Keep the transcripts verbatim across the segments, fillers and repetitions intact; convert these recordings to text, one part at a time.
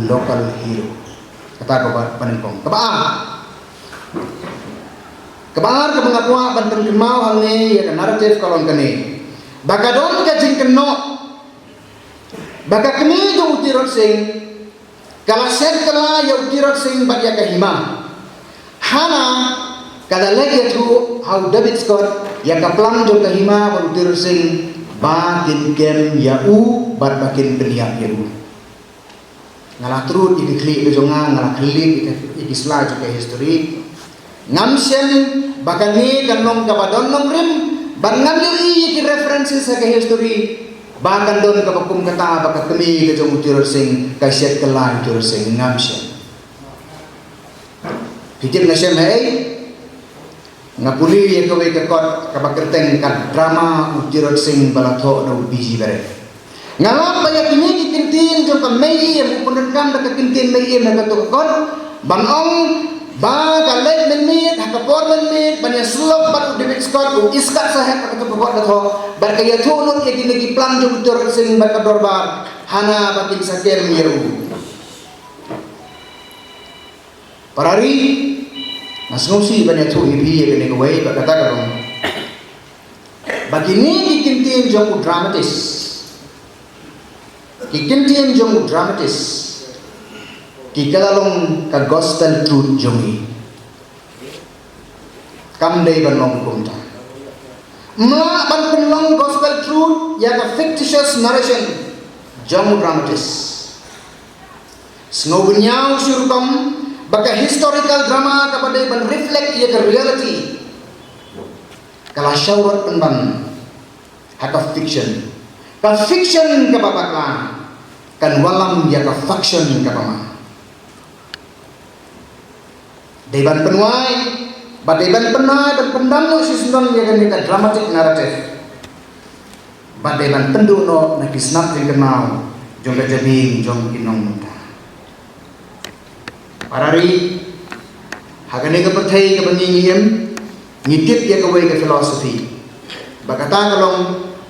local hero. Kata kaba nyngkong. Kaba ar. Kaba ar kaba nga kwah ban pynkynmaw hangne ïa ka narrative ka long kane. Ba ka don ka jingkynnoh ba ka kmie jong u Tirot Sing ka la shet kylla ïa u Tirot Sing bad ïa ka hima. Hana ka la leit ïathuh ha u David Scott ïa ka plan jong ka hima bad u Tirot Sing ba kin kem ïa u bad ba kin pynïap ïa u. Nga la trud ïa ki khlieh ka jong nga, nga la khlieh ïa ki sla jong ka history. Ngam shem ba kane ka long kaba don nongrim, ba ngam ïohi ïa ki references ha ka history ba kan don kaba kum kata ba ka kmie ka jong u Tirot Sing ka shet kylla u Tirot Sing, ngam shem. Phi tip nga shem haei? Nga pule ïa kawei ka kot kaba kyrteng ka drama u Tirot Sing ba la thoh da u B G Beret. Nga lap ba ïa kine ki kyntien jong ka Mei Ïem, u pyndonkam da ka kyntien Mei Ïem ha kato ka kot ban ong ba ka leit mynmiet, ha ka por mynmiet, ban ïasyllok bad u David Scott, u Iskot Saheb ha kato ka kot ka thoh, bad ka ïathuh lut ïa kine ki plan jong u Tirot Sing bad ka dorbar, hana ba kin sa kem ïa u. Para ri, nga sngewsih ban ïathuh ïa phi ïa kane kawei, ba kata ka long ba kine ki kyntien jong u dramatist, ki kyntien jong u dramatist, ki ka la long ka gospel truth jong ngi. Kam dei ban long kumta. Ym lah ban pynlong gospel truth ïa ka fictitious narration jong u dramatist. Sngewbha ïa u shu rukom ba ka historical drama kaba dei ban reflect ïa ka reality ka la shah rot pynban ha ka fiction. Ka fiction kaba bakla kan wallam ïa ka faction kaba ma. Dei ban pynwai, ba dei ban pynwai, ban pyndam noh shisyndon ïa kane ka dramatic narrative. Ba dei ban pynduh noh na ki snap jingkynmaw jong ka jabieng jong ki nongbynta. Para ri, ha kane ka pyrthei kaba ngi ngi im, ngi tip ïa kawei ka philosophy. Ba kata ka long,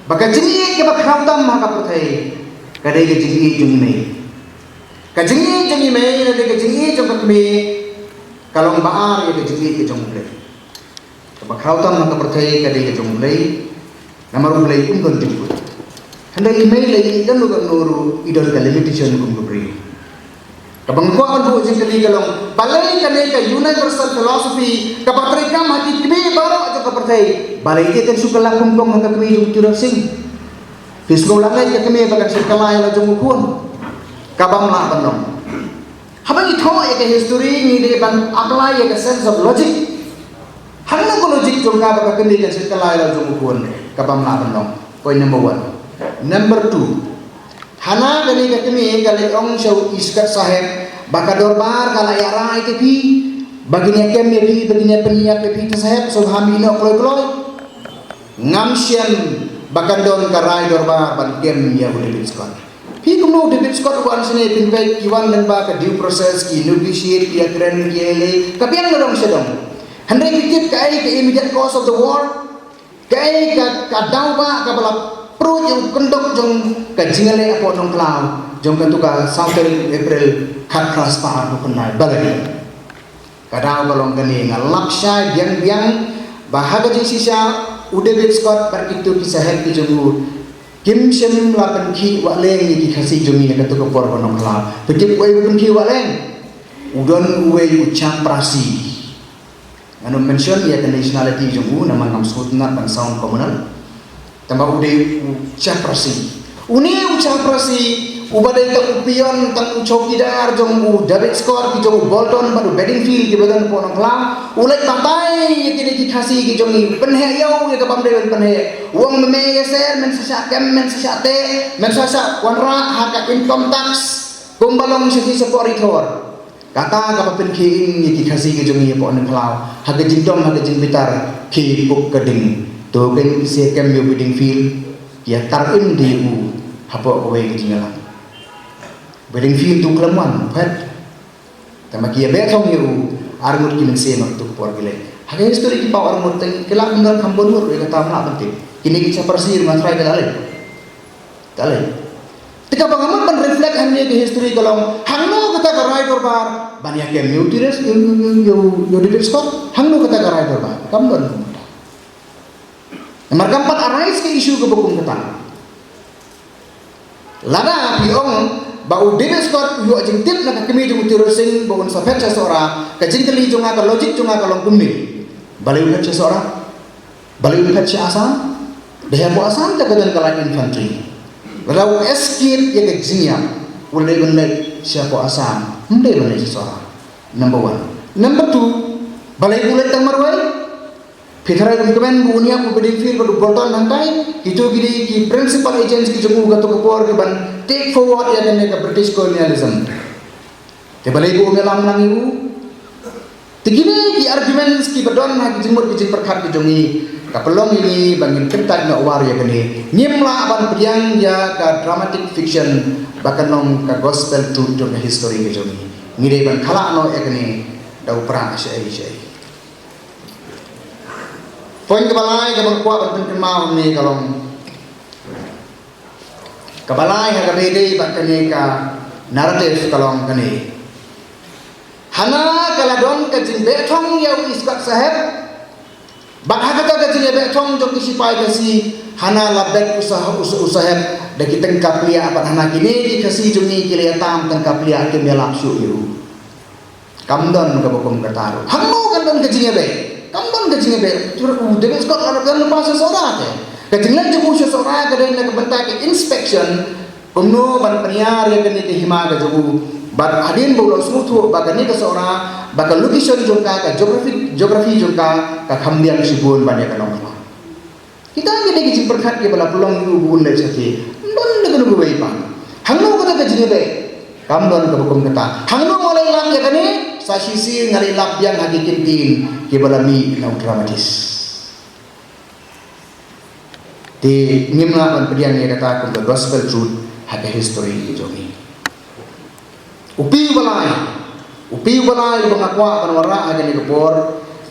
ba ka jingïeit kaba khraw tam ha ka pyrthei ka dei ka jingïeit jong i mei. Ka jingïeit jong i mei, lane ka jingïeit jong ka kmie, ka long ba ar ïa ka jingïeit ka jong U Blei. Kaba khraw tam ha ka pyrthei ka dei ka jong U Blei. Namar U Blei um don jingkut. Hynrei i mei la ïeit don ruh, i don ka limitation kum ka briew. Kaba nga kwah ban buh jingkylli ka long, balei kane ka universal philosophy kaba treikam ha ki kmie baroh jong ka pyrthei, balei te kan shu kylla kumkong ha ka kmie jong u Tirot Sing? Phi sngew lane ka kmie ba kan shu kylla ïa la jong u khun? Ka bym lah ban long. Haba ngi thoh ïa ka history ngi dei ban apply ïa ka sense of logic. Hangno ka logic jong ka ba ka kmie kan shu kylla ïa la jong u khun? Ka bym lah ban long. Point number one. Number two. Hana kane ka kmie ka leit ong sha u Iskot Saheb ba ka dorbar ka la ïarai ïa phi, ba kin ïa kem ïa phi, ba kin ïa pynïap ïa phi, te Saheb, sngewbha mih noh kloi kloi. Ngam shem ba kan don ka rai dorbar ban kem ïa u David Scott. Phi kumno u David Scott u wan shane, pynpeit ki wan lyngba ka due process, ki negotiate, ki ïakren, ki ïaleh, ka biang na dong sha dong. Hynrei phi tip kaei ka immediate cause of the war? Kaei ka, ka daw ba kaba la pruid ïa u kyndok jong ka jingïaleh hapoh Nongkhlaw jong katu ka Southern April khatphra spah arphew khyndai? Balei? Ka daw ka long kane, nga lap shai biang biang ba ha ka jingshisha u David Scott bad kito ki saheb ki jong u kim shym la pynkhih wah leng ïa ki Khasi jong ngi ha katu ka por ba Nongkhlaw. Phi tip uei u pynkhih wah leng? U don uwei u chaprasi. Ngan ym mention ïa ka nationality jong u namar ngam sngewtynnat ban sound communal. Tangba u dei u chaprasi. Une u chaprasi uba dei tang u peon, tang u chowkidar jong u David Scott, ki jong u Bolton bad u Bedingfield kiba don hapoh Nongkhlaw, u leit batai ïa kine ki Khasi ki jong ngi, u pynheh ïa u ïa ka bym dei ban pynheh. U ong, me me ïaser, men sa shah kem, men sa shah teh, men sa shah wanrah ha ka income tax kumba long sha ki shapoh ri thor. Kata kaba pynkhie ïing ïa ki Khasi ki jong ngi hapoh Nongkhlaw, ha ka jingdom, ha ka jingbitar, ki puk ka ding. To ken ki sa kem ïa u Bedingfield, ki ïatar im de ïa u hapoh kawei ka jingïalang. Bedingfield to khlem wan, phet. Tangba ki ïabeh thong ïa u, arngut ki mynsiem ha kato ka por ki leit. Ha ka history ki paw arngut, te ki lah ban don kham bun ngut ruh, ïa kata ym lah ban tip. Kine ki chaprasi ruh nga tharai ki la leit. Ka lei. Te kaba nga mut ban reflect hangne ka history ka long, hangno ka rai dorbar ban ïa kem ïa u Tyrus, ïa u, ïa u, ïa u, ïa u David Scott? Hangno kata ka rai dorbar? Kam don kumta. Namar kam pat arise ka issue kaba kum kata. Lada phi ong ba u David Scott u ïoh jingtip na ka kmie jong u Tirot Sing ba un sa phet sha Sohra, ka jingkylli jong nga, ka logic jong nga ka long kumne: balei u phet sha Sohra? Balei u phet sha Assam? Dei hapoh Assam te ka don ka light infantry. Lada u escape ïa ka jingïap, u leit, u leit sha hapoh Assam, ym dei ban leit sha Sohra. Number one. Number two, balei u leit tang marwei? Phi tharai kum kmen ba un ïap u Bedingfield bad u Bolton hangtai? Kito ki dei ki principal agents ki jong u kato ka por ki ban take forward ïa kane ka British colonialism. Te balei ba um ïalam lang ïa u? Te kine ki arguments kiba don ha ki jingmut ki jingpyrkhat ki jong ngi, ka pynlong ïa ngi ba ngin kyntait noh war ïa kane. Ngim lah ban pdiang ïa ka dramatic fiction ba kan long ka gospel truth jong ka history ka jong ngi. Ngi dei ban khlad noh ïa kane da u pra shaei shaei. Point kaba lai kaba nga kwah ban pynkynmaw hangne ka long, kaba lai ha kaba ïadei bad kane ka narrative ka long kane: hana ka la don ka jingbeh thong ïa u Iskat Saheb, bad ha kata ka jingïabeh thong jong ki shipai Khasi, hana la bet u Sah-, u Sah-, u Saheb da ki tyngka pliah, bad hana kine ki Khasi jong ngi ki la ïatam tyngka pliah, kim ïalap shuh ïa u. Kam don kaba kum kata ruh. Hangno kan don ka jingïabeh? Kam don ka jingïabeh. Tyrot, u David Scott la dep don lypa sha Sohra te. Ka jingleit jong u sha Sohra ka dei na ka bynta ka inspection, kumno ban pynïar ïa kane ka hima ka jong u. Bad hadien ba u la sngewthuh ba kane ka Sohra, ba ka location jong ka, ka geography, geography jong ka, ka kham biang shibun ban ïa ka nongkylla. Kita ki dei ki jingpyrkhat kiba la pynlong ïa u ba un leit shatei. Ym don da kano kawei pat. Hangno kata ka jingïabeh? Kam don kaba kum kata. Hangno nga la ïalap ïa kane? Sa shisien nga la ïalap biang ha ki kyntien kiba la mih na u dramatist. Te ngim lah ban pdiang ïa kata kum ka gospel truth ha ka history ka jong ngi. U pi u ba lai, u pi u ba lai uba nga kwah ban wanrah ha kane ka por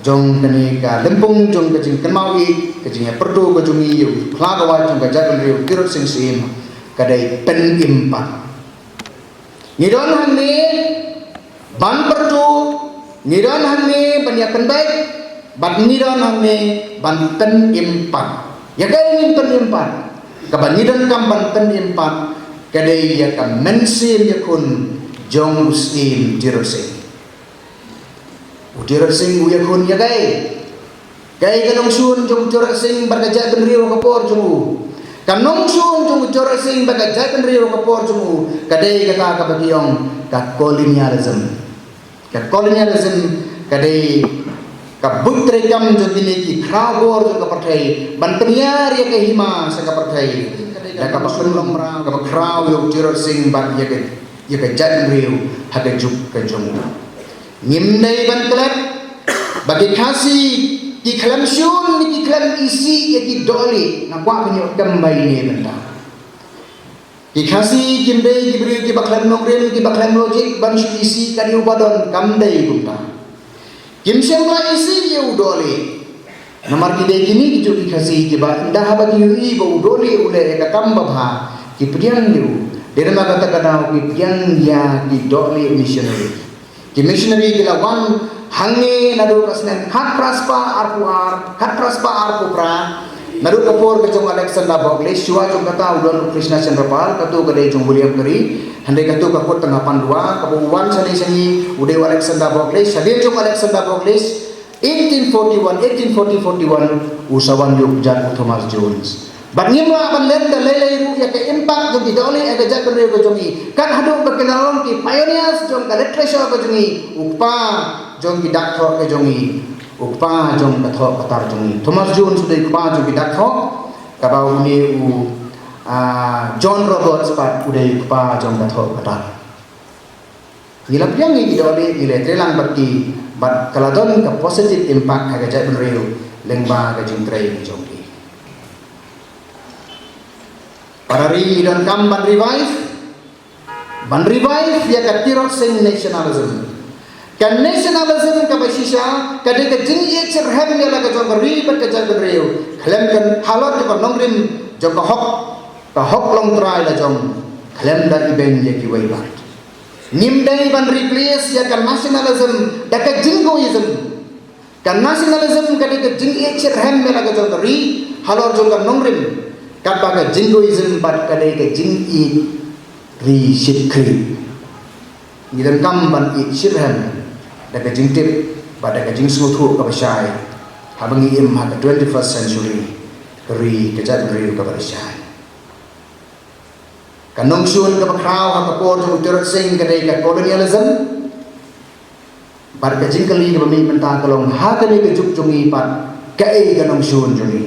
jong kane ka lympung jong ka jingkynmaw ïa ka jingïapyrto ka jong ngi ïa u khlawait jong ka jaitbynriew Tirot Sing Syiem ka dei pynim pat. Ngi don hangne ban pyrto, ngi don hangne ban ïakynbeit, bad ngi don hangne ban pynim pat. Ïa kaei ngin pynim pat? Kaba ngi donkam ban pynim pat ka dei ïa ka mynsiem ïakhun jong u Syiem Tirot Sing. U Tirot Sing u ïakhun ïa kaei? Kaei ka nongshun jong u Tirot Sing bad ka jaitbynriew ha ka por jong u? Ka nongshun jong u Tirot Sing bad ka jaitbynriew ha ka por jong u ka dei kata kaba ki ong ka colonialism. Ka colonialism ka dei ka buit treikam jong kine ki khrawbor jong ka pyrthei ban pynïar ïa ka hima sha ka pyrthei. Da kaba pynlong mraw, kaba khraw ïa u Tirot Sing bad ïa ka, ïa ka jaitbynriew ha ka juk ka jong u. Ngim dei ban klet ba ki Khasi ki khlem shun ne ki khlem isih ïa ki dohlieh. Nga kwah ban ïoh kem ba ine mynta. Ki Khasi kim dei ki briew kiba khlem nongrim, kiba khlem logic ban shu isih ka dei uba don, kam dei kumta. Kim shym la isih ïa u dohlieh. Namar ki dei kine kijuh ki Khasi kiba ynda haba ki ïohi ba u dohlieh u leh ïa ka kam babha, ki pdiang ïa u. Dei namar kata ka daw ki pdiang ïa ki dohlieh missionary. Ki missionary ki la wan hangne naduh ka snem khatphra spah arphew ar, khatphra spah arphew phra. Naduh ka por ka jong Alexander Boglis, shuwa jong kata u don u Krishna Chandra Pal, kato ka dei jong William Carey, hynrei kato ka kut tang ha Pandua, kaba u wan shane sha ngi u dei u Alexander Boglis, shadien jong Alexander Boglis, eighteen forty-one, eighteen forty, forty-one, u sa wan ïa u kjat u Thomas Jones. Bad ngim lah ban len da lei lei ruh ïa ka impact jong ki dohlieh ha ka jaitbynriew ka jong ngi. Kat haduh ba ki la long ki pioneers jong ka literature ka jong ngi. U kpa jong ki dak thoh ka jong ngi. U kpa jong ka thoh ka tar jong ngi. Thomas Jones u dei u kpa jong ki dak thoh. Kaba une u, ah, John Roberts pat u dei u kpa jong ka thoh ka tar. Ngi la pdiang ïa ki dohlieh, ngi la trei lang bad ki, bad ka la don ka positive impact ha ka jaitbynriew lyngba ka jingtrei ka jong ki. Para ri, ngi donkam ban revive, ban revive ïa ka Tirot Sing nationalism. Ka nationalism kaba shisha ka dei ka jingïeit shitrhem ïa la ka jong ka ri bad ka jaitbynriew, khlem ka halor kaba nongrim jong ka hok, ka hok longtrai la jong, khlem da ibeiñ ïa kiwei pat. Ngim dei ban replace ïa ka nationalism da ka jingoism. Ka nationalism ka dei ka jingïeit shitrhem ïa la ka jong ka ri halor jong ka nongrim. Katba ka jingoism pat ka dei ka jingïeit ri shit khlieh. Ngi donkam ban ïeit shitrhem da ka jingtip bad da ka jingsngewthuh kaba shai haba ngi im ha ka twenty-first century, ka ri ka jaitbynriew kaba shai. Ka nongshun kaba khraw ha ka por jong u Tirot Sing ka dei ka colonialism. Bad ka jingkylli kaba mih mynta ka long, ha kane ka juk jong ngi pat, kaei ka nongshun jong ngi?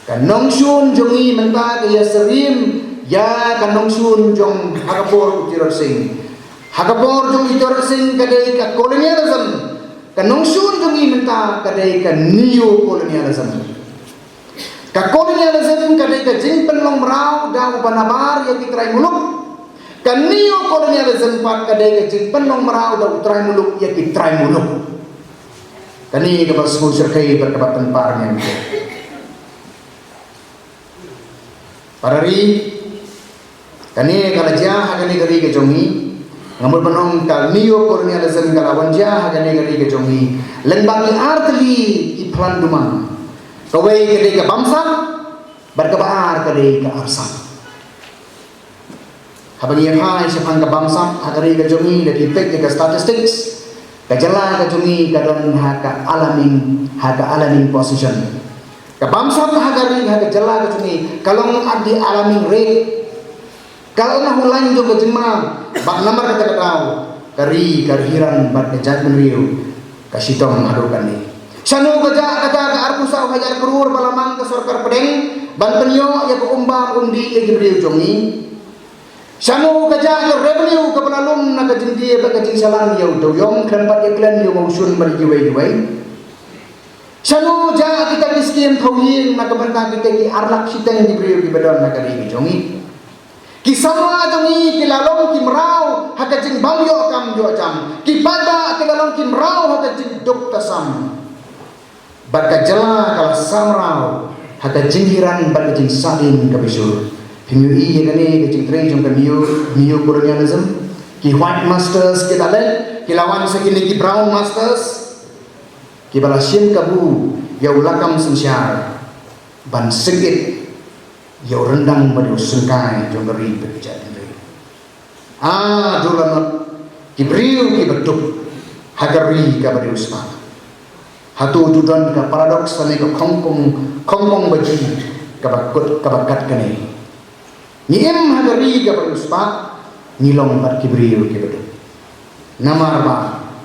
Ka nongshun jong ngi mynta ka ïasyriem ïa ka nongshun jong ha ka por u Tirot Sing. Ha ka por jong u Tirot Sing ka dei ka colonialism. Ka nongshun jong ngi mynta ka dei ka neo-colonialism. Ka colonialism ka dei ka jingpynlong mraw da uba nabar ïa ki trai muluk. Ka neo-colonialism pat ka dei ka jingpynlong mraw da u trai muluk ïa ki trai muluk. Kane kaba sngewsyrkhei bad kaba pynpar ïa ngi. Para ri, kane ka la jia ha kane ka ri ka jong ngi. Nga mut ban ong ka neo-colonialism ka la wan jia ha kane ka ri ka jong ngi lyngba ki artylli ki phlang dumang. Kawei ka dei ka bamsap, bad kaba ar ka dei ka arsap. Haba ngi ïa phai shaphang ka bamsap ha ka ri ka jong ngi, lada phi peit ïa ka statistics, ka jylla ka jong ngi ka don ha ka alarming, ha ka alarming position. Ka bamsap ha ka ri, ha ka jylla ka jong ngi ka long at the alarming rate. Ka long ha u lain jong ka jingma, bad namar kata ka daw ka ri ka Riran bad ka jaitbynriew ka shitom haduh kane. Shano ka jah kata ka arphew saw hajar klur ba la mang ka sorkar pdeng ban pynïoh ïa ka um bam um dih ïa ki briew jong ngi? Shano ka jah ka revenue kaba la lum na ka jingdie bad ka jingshalan ïa u dewïong khlem pat ïa klet ïa u mawshun bad ïa kiwei kiwei? Shano jah kita ki skim thaw ïing na ka bynta kita ki ar lak shiteng ki briew kiba don ha ka ri ka jong ngi? Ki samla jong ngi ki la long ki mraw ha ka jingbym ïoh kam ïoh jam. Ki paidbah ki la long ki mraw ha ka jingduk tasam. Bad ka jylla ka la samraw ha ka jinghiran bad ka jingsahdien kaba shuh. Phim ïohi ïa kane ka jingtrei jong ka neo, neo-colonialism? Ki white masters ki la leit, ki la wan sa kine ki brown masters kiba la shim kabu ïa u lakam synshar ban sngewsih ïa u ryndang bad ïa u syngkai jong ka ri bad ka jaitbynriew. Ah, dur lanot ki briew kiba duk ha ka ri kaba dei u spah. Hato ju don ka paradox lane ka khongkong, khongkong baji kaba kut, kaba kat kane? Ngi im ha ka ri kaba dei u spah, ngi long bad ki briew kiba duk. Namar ba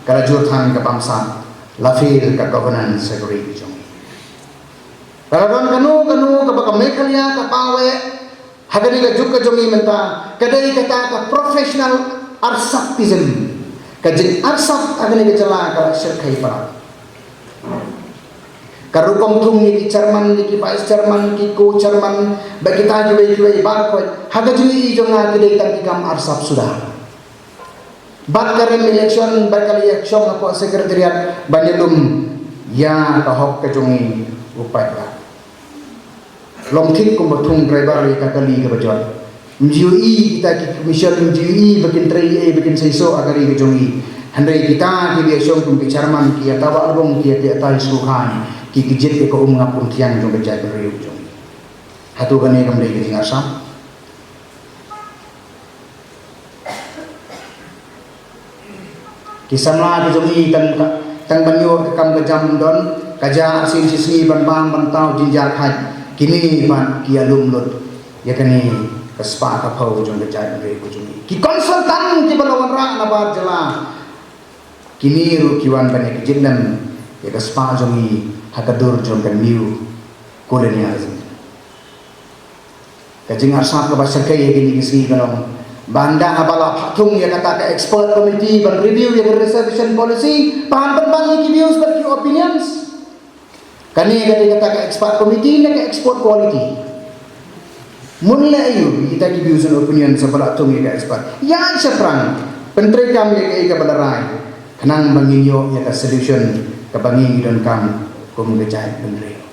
ka la jur than ka bamsap, la fail ka governance ha ka ri jong ngi. Ka la don kano kano kaba ka Meghalaya ka paw eh ha kane ka juk ka jong ngi mynta, ka dei kata ka professional arsapism. Ka jingarsap ha kane ka jylla ka la shyrkhei palat. Ka rukom thung ïa ki chairman, ïa ki vice chairman, ki co-chairman, bad kita kiwei kiwei baroh ha ka jingïohi jong nga ki dei tang ki kam arsap suda. Bad ka rem election, bad ka la ïa shong hapoh secretariat ban ïalum ïa ka hok ka jong ngi u paidbah. Long thik kumba thung driver ïa ka kali kaba jot. Ym ju ïohi kita ki commission, ym ju ïohi ba kin trei ei, ba kin seisoh ha ka ri ka jong ngi. Hynrei kita kiba ïa shong kum ki chairman, ki ïa tawah lbong, ki ïa tei sngewkhia, ki kjit ïa ka um ngap um thiang jong ka jaitbynriew jong ngi. Hato kane kam dei ka jingarsap? Ki samla ki jong ngi tang ka, tang ban ïoh ka kam ka jam don, ka jia arsien shisngi ban bam ban taw jingjia khat, kine pat ki ïalum lut ïa kane ka spah ka phew jong ka jaitbynriew ka jong ngi. Ki consultant kiba la wanrah na bar jylla, kine ruh ki wan ban ïa ka jied lem ïa ka spah jong ngi ha ka dur jong ka neo-colonialism. Ka jingarsap kaba shyrkhei ha kine ki sngi ka long ba ynda haba la phah thung ïa kata ka expert committee ban review ïa ka reservation policy, pynban ïa ki views bad ki opinions. Kane ka dei kata ka expert committee ne ka expert quality? Mut leh aïu kita ki views and opinions haba la thung ïa ka expert? Ïaid shaphrang, pyntreikam ïa kaei kaba la rai, khnang ba ngin ïoh ïa ka solution kaba ngi ngi donkam kum ka jaitbynriew.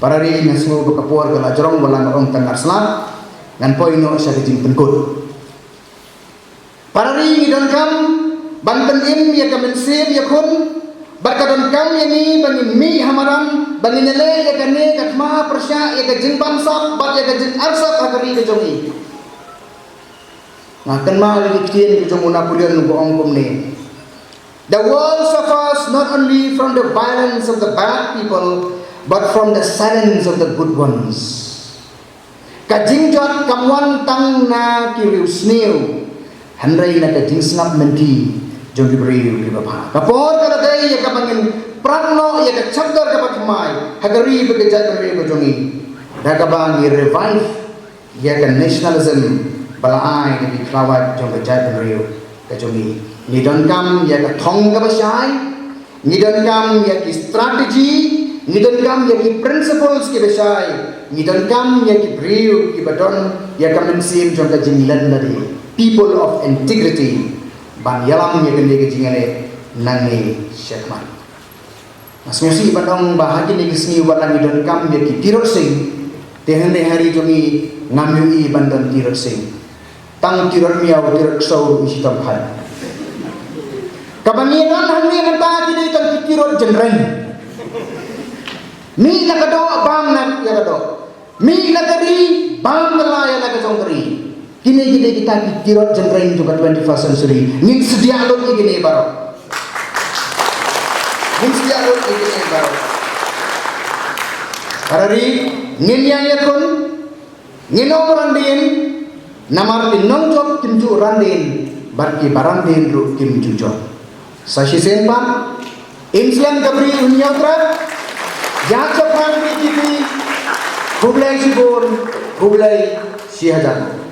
Para ri, nga sngew ba ka por ka la jrong, ba la nga ong tang ar slap, ngan poi noh sha ka jingpynkut. Para ri, ngi donkam ban pynim ïa ka mynsiem ïakhun bad ka donkam ïa ngi ba ngin mih ha madan, ba ngin ïaleh ïa kane ka thma pyrshah ïa ka jingbangsap bad ïa ka jingarsap ha ka ri ka jong ngi. Nga kynmaw ïa ki ktien ka jong u Napoleon, u ong kumne: The world suffers not only from the violence of the bad people, but from the silence of the good ones. Ka jingjot kam wan tang na ki riewsniew, hynrei na ka jingsngap lynti jong ki briew kiba bha. Ka por ka la dei ïa kaba ngin prat noh ïa ka chapter kaba thymmai ha ka ri bad ka jaitbynriew ka jong ngi, da kaba ngi revive ïa ka nationalism ba la ai da ki khlawait jong ka jaitbynriew ka jong ngi. Ngi donkam ïa ka thong kaba shai, ngi donkam ïa ki strategy, ngi donkam ïa ki principles kiba shai, ngi donkam ïa ki briew kiba don ïa ka mynsiem jong ka jingleh lade, people of integrity, ban ïalam ïa kane ka jingïaleh nangne shakhmat. Nga sngewsih ban ong ba ha kine ki sngi wat la ngi donkam ïa ki tirot sing, te hynrei ha ri jong ngi ngam ïohi ban don tirot sing. Tang tirot miaw, tirot ksew ruh ngi shitom phai. Kaba ngi don hangne mynta ki dei tang ki tirot jynreng. Mih na ka doh, bam na ïa ka doh. Mih na ka ri, bam na la ïa la ka jong ka ri. Kine ki dei kita ki tirot jynreng jong ka twenty-first century. Ngin sdiah lut ïa kine baroh. Ngin sdiah lut ïa kine baroh. Para ri, ngin ïa ïakhun, ngin ym ran dien, namar ki nongjop kim ju ran dien, bad kiba ran dien ruh kim ju jop. Sa shisien pat, Insian ka bri un ïoh trep, ïa ka phan bri ki bri, khublei shibun, khublei shihajar.